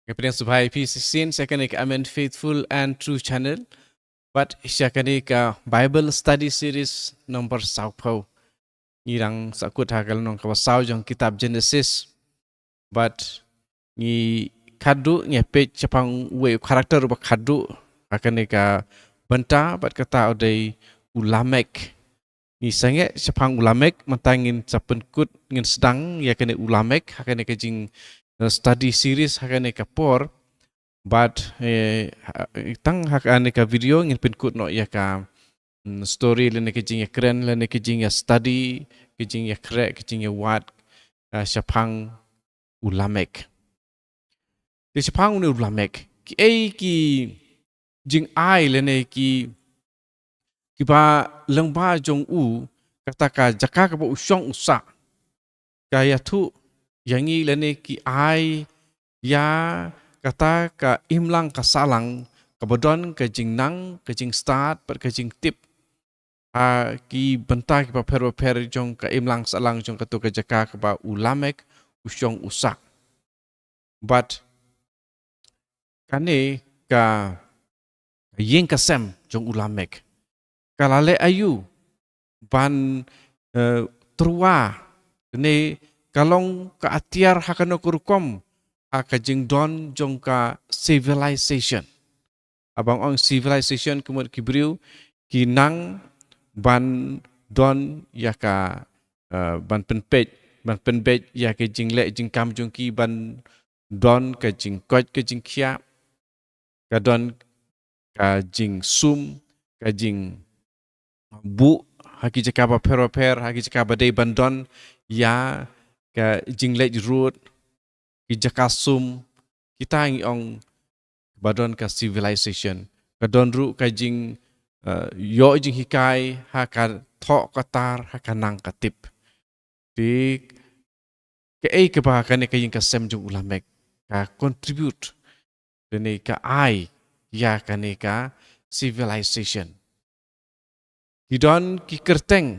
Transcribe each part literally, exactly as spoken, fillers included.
Nga pdiang sngewbha ïa phi shisien sha kane ka Amen Faithful and True Channel. Bad sha kane ka Bible Study Series number sawphew. Ngi dang sahkut ha ka lynnong kaba saw jong kitab Genesis. Bad ngi khadduh ngi peit shaphang uwei u character uba khadduh ha kane ka bynta bad kata u dei u Lamek. Ngi sangeh shaphang u Lamek, mynta ngin sa pynkut, ngin sdang ïa kane u Lamek ha kane ka jing, eh, study series ha kane ka por. Bad, eh, ha, tang ha kane ka video ngin pynkut noh ïa ka, mm, story lane ka jingïakren lane ka jingïastudy, ka jingïakhreh, ka jingïawad, eh, shaphang u Lamek. Te shaphang une u Lamek, kiei ki jingai lane ki, kiba lyngba jong u, kata ka jaka kaba u shong u sah, ka ïathuh ïa ngi lane ki ai ïa kata ka imlang ka sahlang kaba don ka jingnang, ka jingstad bad ka jingtip ha ki bynta kiba pher bapher jong ka imlang sahlang jong kato ka jaka kaba u Lamek u shong u sah. Bad kane ka ïing ka sem jong u Lamek ka la leh aïu ban, eh, tyrwa ne ka long ka atiar ha kano ka rukom ha ka jingdon jong ka civilization. Haba nga ong civilization, ka mut ki briew ki nang ban don ïa ka, eh, ban pynpeit, ban pynbeit ïa ka jingleh jingkam jong ki, ban don ka jingkoit ka jingkhiah, ka don ka jingsum, ka jingbuh ha ki jaka bapher bapher, ha ki jaka ba dei ban don ïa ka jingleit rud, ki jaka sum, kita ngi ong ba don ka civilization. Ka don ruh ka jing, eh, ïoh jinghikai ha ka thoh ka tar, ha ka nang ka tip. Te kaei kaba kane ka ïing ka sem jong u Lamek ka contribute, lane ka ai ïa kane ka civilization. Ki don ki kyrteng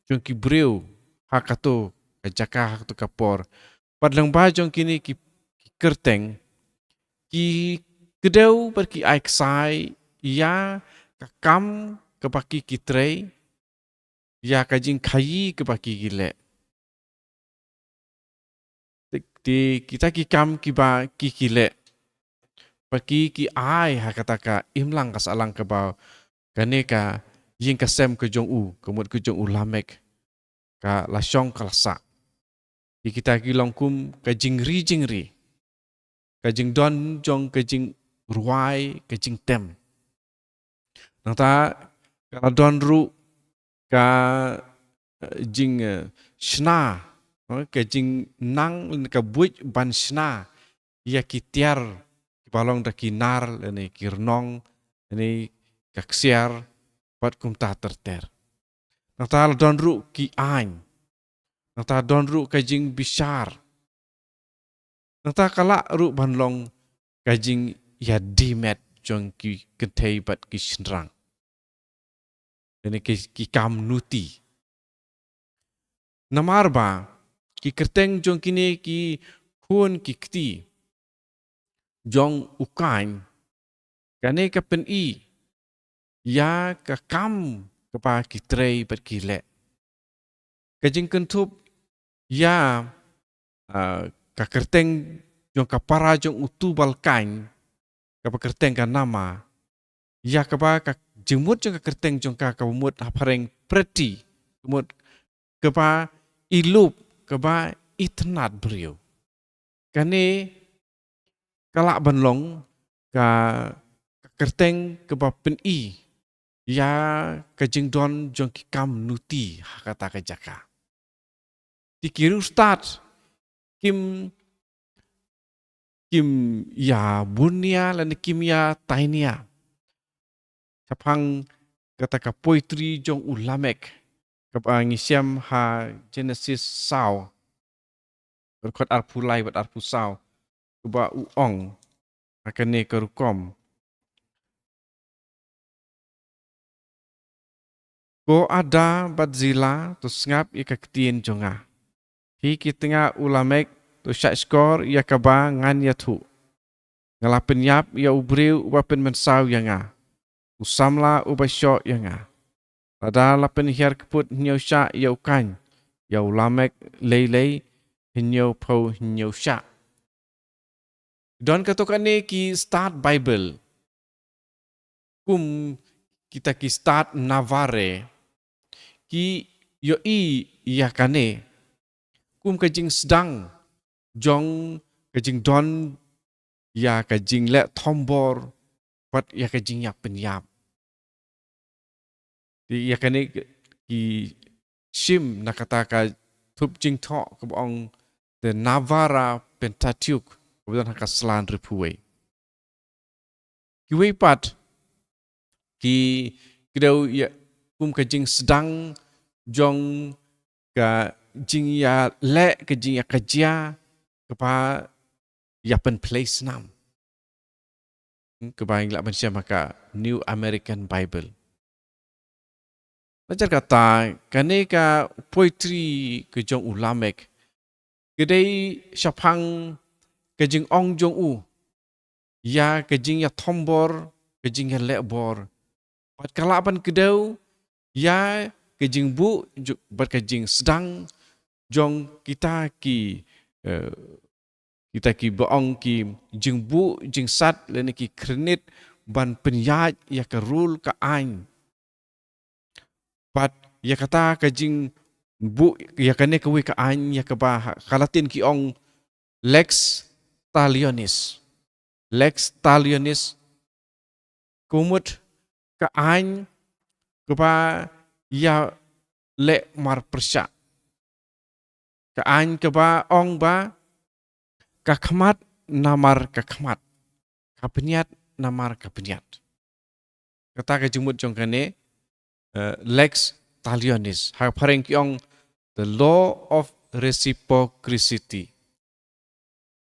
jong ki briew ha kato ka jaka, ha kato ka por. Bad lyngba jong kine ki, ki kyrteng, ki kdew bad ki ai ksai ïa ka kam kaba ki, ki trei, ïa ka jingkhaïi kaba ki, ki leh. Te, te kita ki kam kiba ki, ki leh, ba ki, ki ai ha kata ka imlang ka sahlang kaba kane ka ïing ka sem ka jong u, ka mut ka jong u Lamek, ka la shong ka la sah. Te kita ki long kum ka jingri jingri, ka jingdon jong ka jingrwai, ka jingtem. Nangta ka la don ruh ka, eh, jing, eh, shna, eh, ka jingnang lane ka buit ban shna ïa ki tiar kiba long da ki nar lane ki rnong lane ka ksiar bad kumta ter ter. Nangta la don ruh ki aiñ. Nangta don ruh ka jingbishar. Nangta ka lah ruh ban long ka jingïadei met jong ki kynthei bad ki shynrang, lane ki, ki kam nuti. Namar ba ki kyrteng jong kine ki khun ki kti jong u Kain, kane ka pyni ïa ka kam kaba ki trei bad ki leh. Ka jingkynthup ïa, ah, ka kyrteng jong ka para jong u Tubal Kain, kaba kyrteng ka Naamah, ïa kaba ka jingmut jong ka kyrteng jong ka, kaba mut ha phareng pretty, ka mut kaba i lup, kaba itynnad briew. Kane ka lah ban long ka, ka kyrteng kaba pyni ïa ka jingdon jong ki kam nuti ha kata ka jaka. Te ki riewstad kim, kim ïa bun nia lane kim ïa tai nia shaphang kata ka poetry jong u Lamek, kaba ngi shem ha Genesis saw, dkhot arphew lai bad arphew saw, kaba u ong ha kane ka rukom: Ko Ada bad Zila, to sngap ïa ka ktien jong nga. Hi ki tnga u Lamek, to shahshkor ïa kaba ngan ïathuh. Nga la pynïap ïa u briew uba pynmynsaw ïa nga, u samla uba shoh ïa nga. Lada la pynhiar kput hynñiew shah ïa u Kain, ïa u Lamek lei lei hynñiew phew hynñiew shah. Don kato kane ki stad Baibl, kum kita ki stad Navarre, ki ïohi ïa kane kum ka jingsdang jong ka jingdon ïa ka jingleh thombor bad ïa ka jingïapynïap. Te ïa kane ki shim na kata ka thup jingthoh kaba ong The Navarra Pentateuch, kaba don ha ka sla hynriewphew wei. Kiwei pat ki kdew ïa kum ka jingsdang jong ka jingïaleh, ka jingïakajia kaba ïapynphlei snam. Hmm, kaba ngi lah ban shem ha ka New American Bible. Najar kata, kane ka poetry ka jong u Lamek ka dei shaphang ka jingong jong u ïa ka jingïathombor, ka jingïalehbor. Bad ka lah ban kdew ïa ka jingbuh ju-, bad ka jingsdang jong kita ki, eh, kita kiba ong ki jingbuh jingsat lane ki khyrnit ban pynïaid ïa ka rul ka aiñ. Bad ïa kata ka jingbuh ïa kane kawei ka aiñ, ïa kaba ha ka Latin ki ong lex talionis. Lex talionis, ka mut ka aiñ kaba ïaleh marpyrshah. Ka aiñ kaba ong ba ka khmat namar ka khmat, ka pynïaid namar ka pynïaid. Kata ka jingmut jong kane, eh, lex talionis. Ha phareng ki ong the law of reciprocity.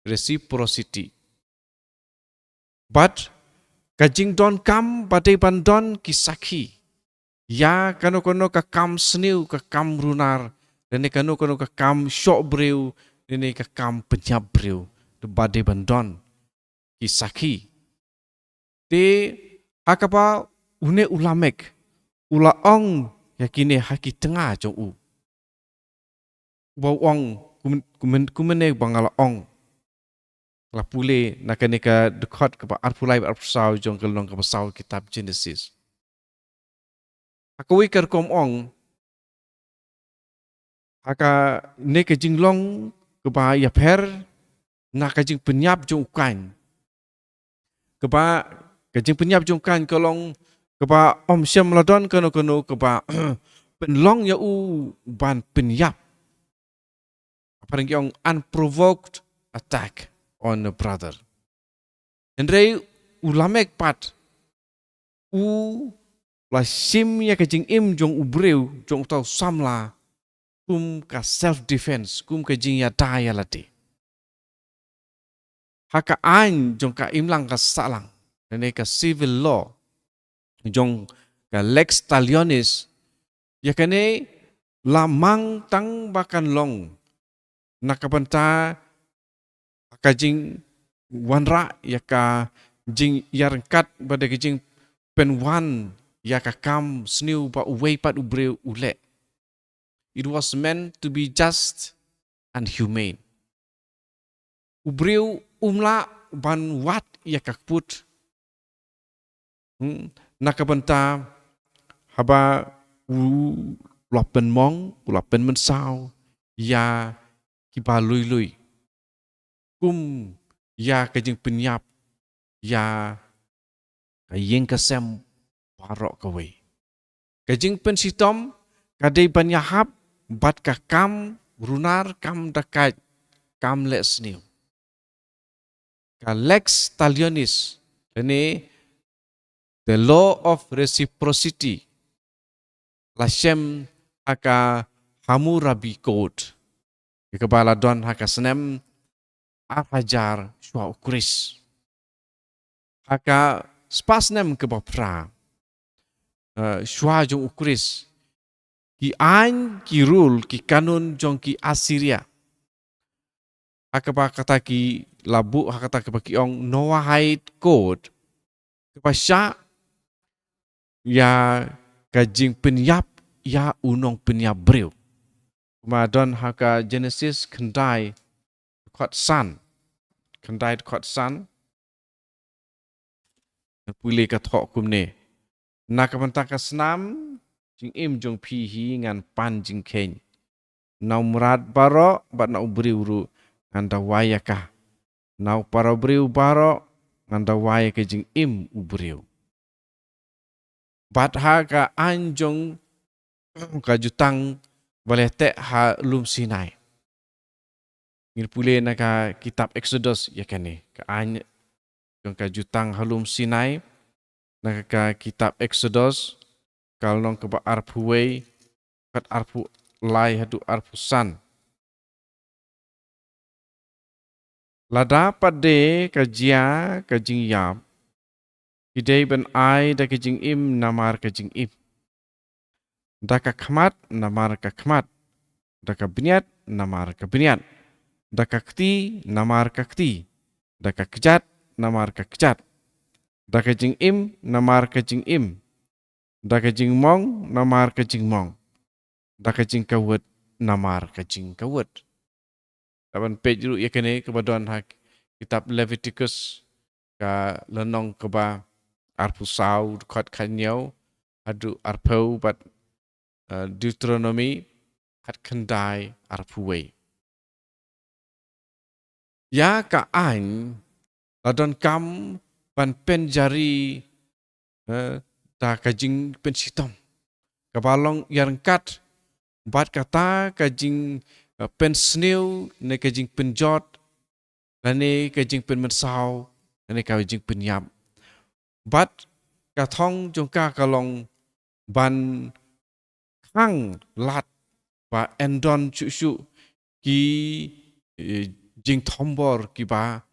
Reciprocity. Bad ka jingdonkam ba dei ban don ki sakhi ïa kano kano ka kam sniew, ka kam runar, lane kano kano ka kam shoh briew, lane ka kam pynïap briew, ba dei ban don ki sakhi. Te ha kaba une u Lamek u la ong ïa kine ha ki tnga jong u, uba u ong, kum, kum, kumne ba nga la ong. La pule na kane ka dkhot kaba arphew lai bad arphew saw jong ka lynnong kaba saw kitab Genesis. Ha kawei ka rukom ong, ha kane ka jinglong kaba ïapher na ka jingpynïap jong u Kain, kaba ka jingpynïap jong u Kain ka long kaba ym shym la don kano kano kaba pynlong ïa u ban pynïap. Phareng ki ong unprovoked attack on a brother. Hynrei u Lamek pat u la shim ïa ka jingim jong u briew, jong uta u samla, kum ka self defense, kum ka jingïada ïa lade. Ha ka aiñ jong ka imlang ka sahlang, lane ka civil law jong ka lex talionis, ïa kane la mang tang ba kan long na ka bynta ka jingwanrah ïa ka jingïaryngkat bad ka jingpynwan ïa ka kam sniew ba uwei pat u briew u leh. It was meant to be just and humane. U briew um lah ban wad ïa ka kput. Hmm, na ka bynta haba u la pynmong, u la pynmynsaw ïa kiba lui lui, kum ïa ka jingpynïap ïa ka ïing ka sem baroh kawei. Ka jingpynshitom ka dei ban ïahap bad ka kam runar, kam dakaid, kam leh sniew. Ka lex talionis, lane the law of reciprocity, la shem ha ka Hammurabi Code, ïa kaba la don ha ka snem ar hajar shuwa u Khrist. Ha ka spah snem kaba phra, eh, shuwa jong u Khrist, ki aiñ, ki rul, ki kanun jong ki Assyria, ha kaba kata ki la buh ha kata kaba ki ong Noahide code, kaba shah ïa ka jingpynïap ïa u nongpynïap briew. Kumba don ha ka Genesis khyndai dkhot san. Khyndai dkhot san. Ngan pule ka thoh kumne. Na ka bynta ka snam jingim jong phi hi ngan pan jingkheiñ. Na u mrad baroh bad na u briew ruh ngan dawa ïa ka. Na u para briew baroh ngan dawa ïa ka jingim u briew. Bad ha ka aiñ jong ka jutang ba la teh ha lum Sinai. Ngin pule na ka kitab Exodus ïa kane. Ka aiñ jong ka jutang ha lum Sinai, na ka kitab Exodus, ka lynnong kaba arphew wei, dkhot arphew lai haduh arphew san. Lada pat de ka jia ka jingïap, ki dei ban ai da ka jingim namar ka jingim, da ka khmat namar ka khmat, da ka bniat namar ka bniat, da ka kti namar ka kti, da ka kjat namar ka kjat, da ka jingim namar ka jingim, da ka jingmong namar ka jingmong, da ka jingkawut namar ka jingkawut. Lah ban peit ruh ïa kane kaba don ha kitab Leviticus, ka lynnong kaba arphew saw, dkhot khathynñiew haduh arphew, bad, eh, Deuteronomy khatkhyndai arphew wei. Ïa ka aiñ la donkam ban pynjari, eh, da ka jingpynshitom kaba long ïaryngkat bad kata ka jing, eh, pynsniew ne ka jingpynjot, lane ka jingpynmynsaw, lane ka jingpynïap. Bad ka thong jong ka ka long ban khang lad ba yn don shuh shuh ki, eh, jingthombor kiba,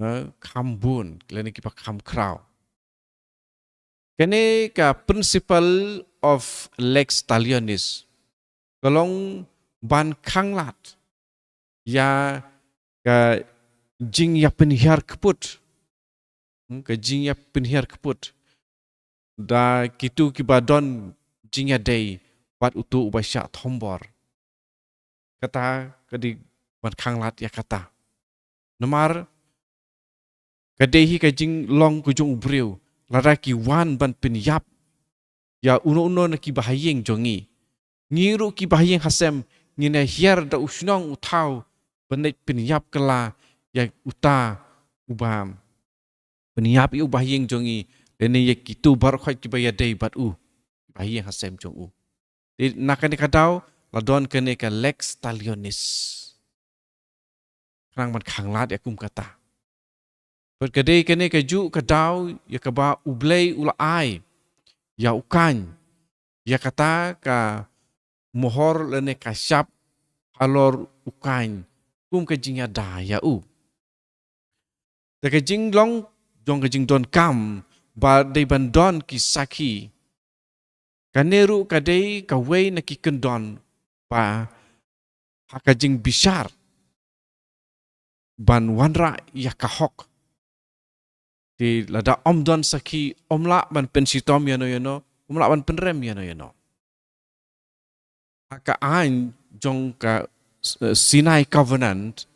eh, kham bun, lane kiba kham khraw. Kane ka principle of lex talionis ka long ban khang lad ïa ka jingïapynhiar kput. Hmm, ka jingïapynhiar kput da kito kiba don jingïadei bad uto uba shah thombor. Kata ka dei ban khang lad ïa kata. Namar ka dei hi ka jinglong ka jong u briew. Lada ki wan ban pynïap ïa uno uno na ki bahaïing jong ngi, ngi ruh ki bahaïing hasem ngin ïa hiar da u shnong u thaw ban leit pynïap kylla ïa uta uba pynïap ïa u bahaïing jong ngi, lane ïa kito baroh khoit kiba ïadei bad u, bahaïing hasem jong u. Te na kane ka daw la don kane ka lex talionis. Khnang ban khang lad ïa kum kata. Bad ka dei kane kajuh ka daw ïa kaba U Blei u la ai ïa u Kain ïa kata ka mohor lane ka shap halor u Kain kum ka jingïada ïa u. Te ka jinglong jong ka jingdonkam ba dei ban don ki sakhi, kane ruh ka dei kawei na ki kyndon ba ha ka jingbishar ban wanrah ïa ka hok. Te lada ym don sakhi, ym lah ban pynshitom ïano ïano, ym lah ban pynrem ïano ïano. Ha ka aiñ jong ka, eh, Sinai Covenant,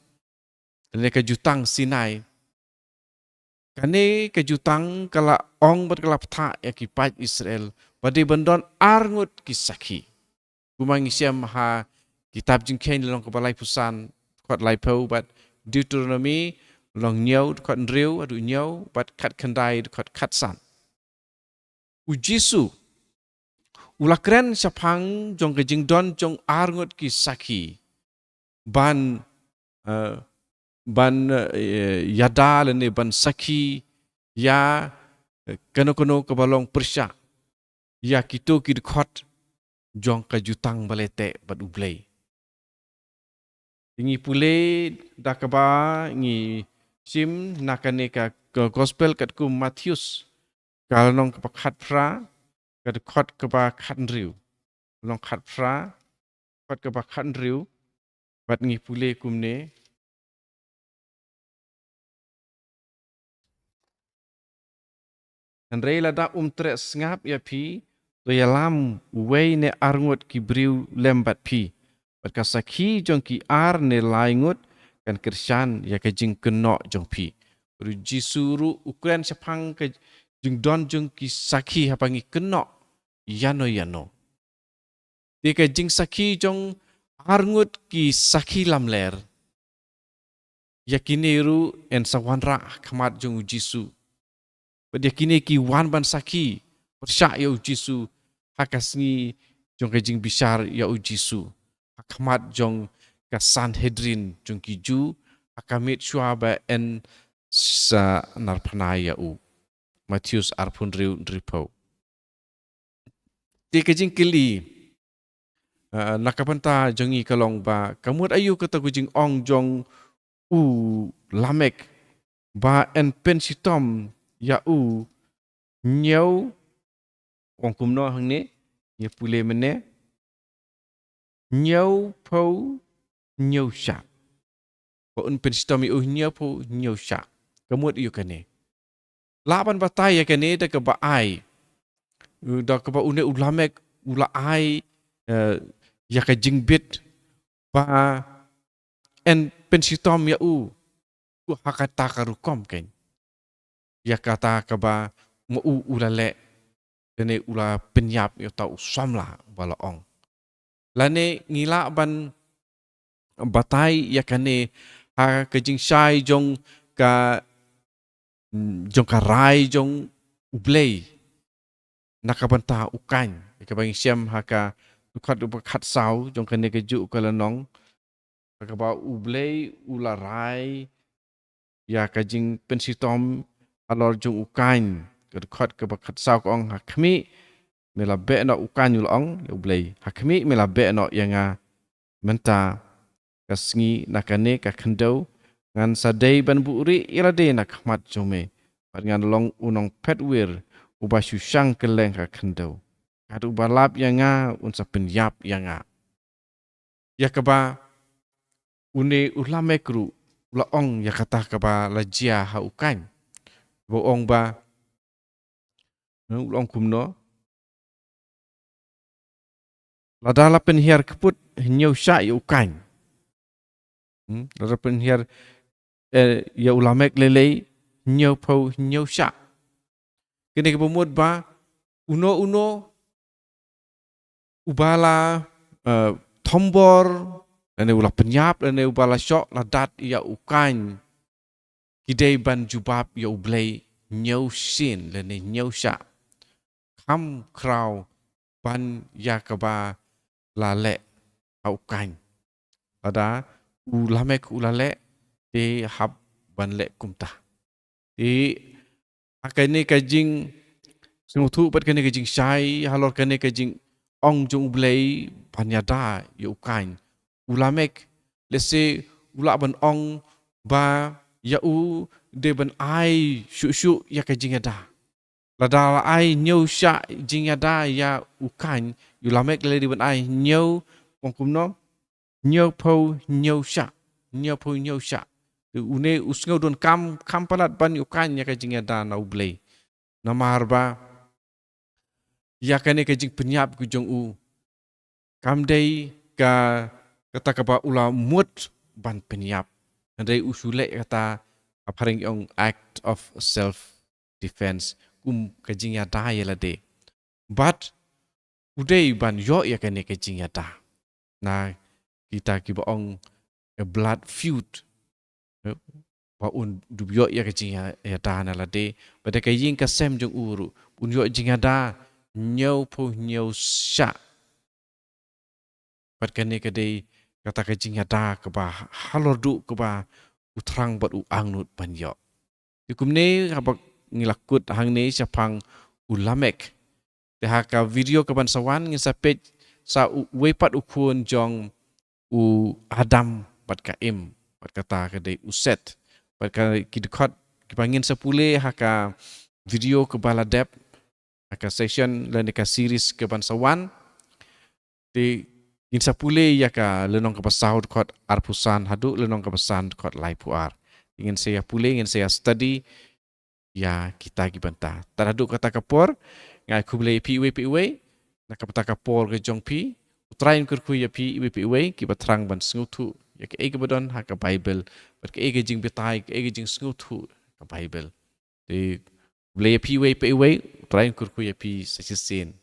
lane ka jutang Sinai, kane ka jutang ka la ong bad ka la bthah ïa ki paid Israel ba dei ban don arngut ki sakhi. Kumba ngi shem ha kitab Jingkheiñ lynnong kaba laiphew san, dkhot laiphew, bad Deuteronomy lynnong hynñiew, dkhot hynriew haduh hynñiew, bad khatkhyndai, dkhot khatsan. U Jisu u la kren shaphang jong ka jingdon jong arngut ki sakhi ban, eh, ban, eh, ïada lane ban sakhi ïa, eh, kano kano kaba long pyrshah ïa kito ki dkhot jong ka jutang ba la teh bad U Blei. Ngi pule da kaba ngi shim na kane ka, ka gospel katkum Mathaios, ka lynnong kaba khatphra, ka dkhot kaba khathynriew. Lynnong khatphra, dkhot kaba khathynriew, bad ngi pule kumne. Hynrei lada um treh sngap ïa phi, to ïalam uwei ne arngut ki briew lem bad phi, bad ka sakhi jong ki ar ne lai ngut kan kyrshan ïa ka jingkynnoh jong phi. Bad u Jisu ruh u kren shaphang ka jingdon jong ki sakhi haba ngi kynnoh ïano ïano. Te ka jingsakhi jong arngut ki sakhi lamler, ïa kine ruh yn sa wanrah ha khmat jong u Jisu. Bad ïa kine ki wan ban sakhi pyrshah ïa u Jisu ha ka sngi jong ka jingbishar ïa u Jisu ha khmat jong ka Sanhedrin jong ki Jiw, ha ka miet shuwa ba yn sa narphna ïa u. Mathaios arphew hynriew, hynriewphew. Te ka jingkylli, eh, na ka bynta jong ngi ka long ba, ka mut aïu kata ka jingong jong u Lamek ba yn pynshitom ïa u hynñiew, ong kumno hangne, ïa pule mynne, hynñiewphew hynñiew shah. Ba un pynshitom ïa u hynñiewphew hynñiew shah. Ka mut aïu kane? Lah ban batai ïa kane da kaba ai, da kaba une u Lamek u la ai, eh, ïa ka jingbit ba yn pynshitom ïa u, u ha kata ka rukom kein. Ïa kata kaba ma u u la leh, lane u la pynïap ïa uta u samla ba la ong. Lane ngi lah ban batai ïa kane ha ka jingshai jong ka, jong ka rai jong U Blei na ka bynta u Kain. Ïa kaba ngi shem ha ka dkhot kaba khatsaw jong kane kajuh ka lynnong. Kaba U Blei u la rai ïa ka jingpynshitom halor jong u Kain. Ka dkhot kaba khatsaw ka ong, ha khmih, me la beh noh, u Kain u la ong ïa U Blei, ha khmih me la beh noh ïa nga mynta ka sngi na kane ka khyndew, ngan sa dei ban buhrieh ïa lade na khmat jong me, bad ngan long u nongphetwir uba shu shang kylleng ha khyndew. Kat uba lap ïa nga un sa pynïap ïa nga. Ïa kaba une u Lamek ruh u la ong ïa kata kaba la jia ha u Kain. Ba u ong ba, u la ong kumno? Lada la pynhiar kput hynñiew shah ïa u Kain. Hmm? Lada pynhiar, eh, ïa u Lamek lei lei hynñiewphew hynñiew shah. Kane kaba mut ba uno uno uba la, eh, thombor, lane u la pynïap, lane uba la shoh la dat ïa u Kain, ki dei ban jubab ïa U Blei hynñiew sien lane hynñiew shah. Kham khraw ban ïa kaba la leh ha u Kain. Lada u Lamek u la leh, te hap ban leh kumta. Te ha kane ka jingsngewthuh bad kane ka jingshai halor kane ka jingong jong U Blei ban ïada ïa u Kain, u Lamek lehse u lah ban ong ba ïa u dei ban ai shuh shuh ïa ka jingïada. Lada la ai hynñiew shah jingïada ïa u Kain, ïa u Lamek lehse dei ban ai hynñiew, ong kumno, hynñiewphew hynñiew shah, hynñiewphew hynñiew shah. Te une u sngew donkam kham palat ban ïa u Kain ïa ka jingïada na U Blei. Namar ba ïa kane ka jingpynïap ka jong u kam dei ka, kata kaba u la mut ban pynïap. Hynrei u shu leh kata, ha phareng ong act of self defense, kum ka jingïada ïa lade. Bad u dei ban ïoh ïa kane ka jingïada na kita kiba ong a blood feud. Ba un dup ïoh ïa ka jingïada na lade, bad da ka ïing ka sem jong u ruh un ïoh jingïada hynñiewphew hynñiew shah. Bad kane ka dei kata ka jingïada kaba halor duh kaba u thrang bad u angnud ban ïoh. Te kumne haba ngi la kut hangne shaphang u Lamek. Te ha ka video kaban sa wan ngin sa peit sa uwei pat u khun jong u Adam bad ka Im, bad kata ka dei u Set. Bad ka ki dkhot kiba ngin sa pule ha ka video kaba la dep, ha ka session lane ka series kaban sa wan. Te ngin sa pule ïa ka lynnong kaba saw dkhot arphew san haduh lynnong kaba san dkhot laiphew ar. Te ngin sa ïa pule, ngin sa ïa study ïa kita ki bynta. Tad haduh kata ka por, nga ai khublei ïa phi iwei pa iwei na ka bynta ka por ka jong phi. U Trai un kyrkhu ïa phi iwei pa iwei kiba thrang ban sngewthuh ïa kaei kaba don ha ka Baibl, bad kaei ka jingbatai, kaei ka jingsngewthuh ka Baibl. Te khublei ïa phi iwei pa iwei, U Trai un kyrkhu ïa phi sa shisien.